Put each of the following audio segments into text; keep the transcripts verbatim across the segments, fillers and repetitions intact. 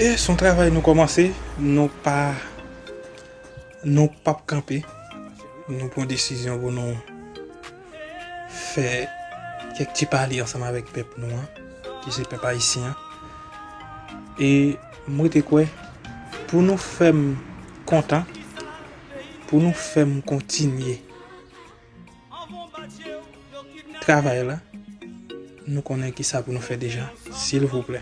E se yon travay nou kòmanse, nou pa, nou p ap kanpe. Nou pran desizyon pou nou fè kèk ti pale ansanm avèk pèp nou an, ki se pèp ayisyen an. E m rete kwè, pou nou fè m kontan, pou nou fè m kontinye travay la, nou konnen kisa pou nou fè deja, silvouplè.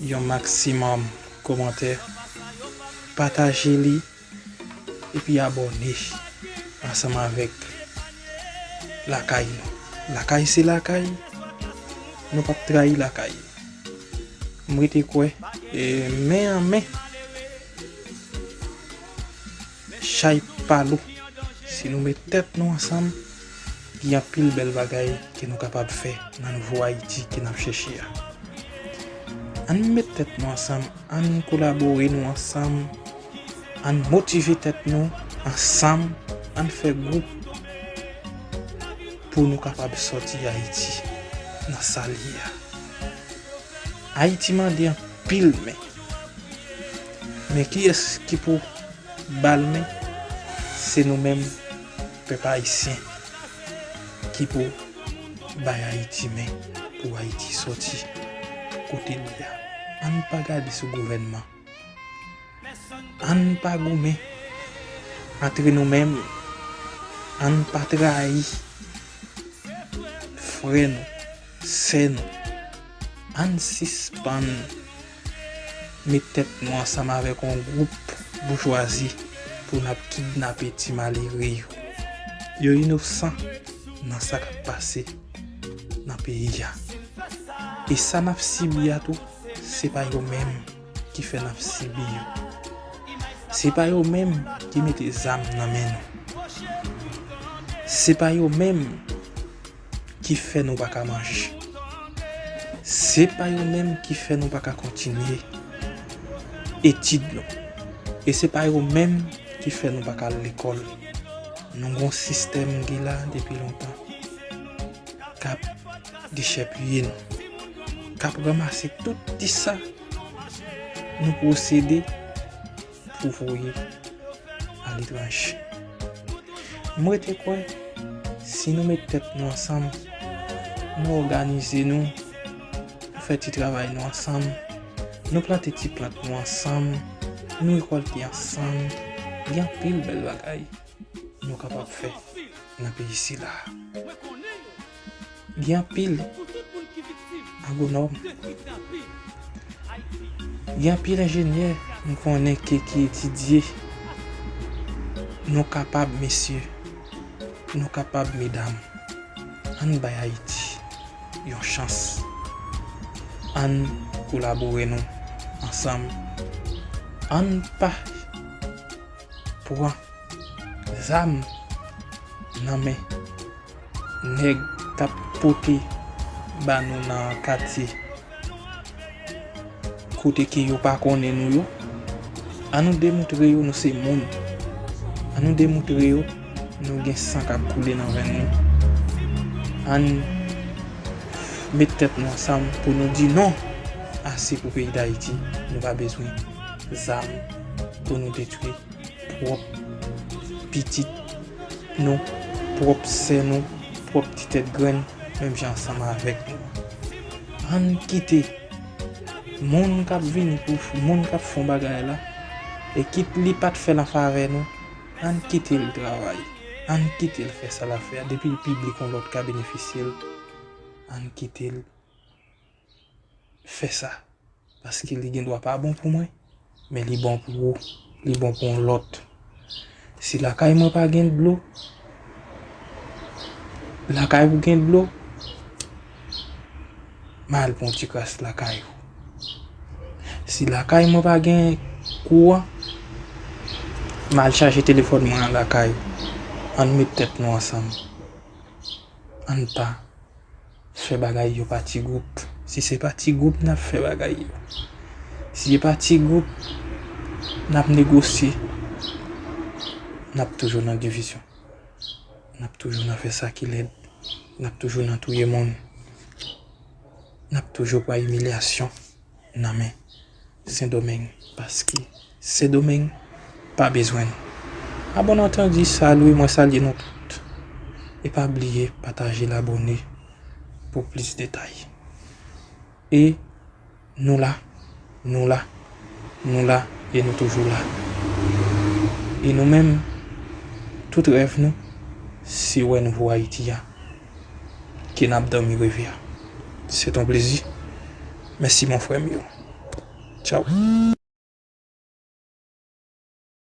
Yon maksimòm kòmantè, pataje li, epi abòne ansanm avèk lakay nou. Lakay se lakay, nou p ap trayi lakay. M rete kwè, e, men an men, chay pa lou. Si nou met tèt nou ansanm, gen anpil bèl bagay ke nou kapab fè nan nouvo Ayiti ke n ap chèche a. Ann met tèt nou ansanm, ann kolabore nou ansanm, ann motive tèt nou ansanm, ann fè gwoup pou nou kapab sòti Ayiti nan sa l ye a. Ayiti mande anpil men. Men kiyès ki pou ba l men? Se nou menm, pèp ayisyen, ki pou bay Ayiti men pou Ayiti sòti kote l ye a. Ann pa gade sou gouvènman. Ann pa goumen antre nou menm. Ann pa trayi frè nou, sè nou. Ann sispann met tèt nou ansanm avèk yon gwoup boujwazi pou n ap kidnape ti malere yo. Yo inosan nan sa k ap pase nan peyi a. E sa n ap sibi a tou, se pa yo menm ki fè n ap sibi yo. Se pa yo menm ki mete zam nan men nou. Se pa yo menm ki fè nou pa ka manje. Se pa yo menm ki fè nou pa ka kontinye etid nou. E se pa yo menm ki fè nou pa ka al lekòl. Nou gon sistèm ki la depi lontan k ap dechèpiye nou, k ap ranmase tout ti sa nou posede pou voye aletranje. M rete kwè, si nou met tèt nou ansanm, nou òganize nou, nou fè ti travay nou ansanm, nou plante ti plant nou ansanm, nou rekòlte ansanm, gen anpil bèl bagay nou kapab fè nan peyi sila a. Gen anpil agwonòm, gen anpil enjenyè m konnen ke ki etidye. Nou kapab, mesye, nou kapab, medam. Ann bay Ayiti yon chans. Ann kolabore nou ansanm. Ann pa pran zam nan men nèg k ap pote ba nou nan katye kote ke yo pa konnen nou yo. Ann nou demontre yo nou se moun. Ann nou demontre yo nou gen san k ap koule nan venn nou. Ann met tèt nou ansanm pou nou di non ase pou peyi Dayiti. Nou pa bezwen zam pou nou detwi pwòp pitit nou, pwòp sè nou, pwòp ti tèt grenn, menm jan ansanm avèk nou. Ann kite moun k ap vini pou f-, moun k ap fè yon bagay la, e kit li pa t fè l an favè nou, ann kite l travay. Ann kite l fè sa l ap fè a. Depi l piblik, yon lòt ka benefisye l, ann kite l fè sa. Paske li gen dwa pa bon pou mwen, men li bon pou ou, li bon pou yon lòt. Si lakay mwen pa gen dlo, lakay ou gen dlo, m al pran yon ti kras lakay ou. Si lakay mwen pa gen kouran, m al chaje telefòn mwen an lakay ou. Ann met tèt nou ansanm. Ann pa fè bagay yo pa ti gwoup. Si se pa ti gwoup n ap fè bagay yo. Si se pa ti gwoup n ap negosye, n ap toujou nan divizyon. N ap toujou nan fè sa ki lèd. N ap toujou nan touye moun. N ap toujou pran imilyasyon nan men Sendomeng, paske Sendomeng pa bezwen nou. A bon antandi, salye, mwen salye nou tout. E pa bliye pataje, labone pou plis detay. E nou la, nou la, nou la, e nou toujou la. E nou menm, tout rèv nou, se wè nouvo Ayiti a, ke n ap dòmi reve a. Se t on plezi. Mèsi, mon frè m yo. Tchaw.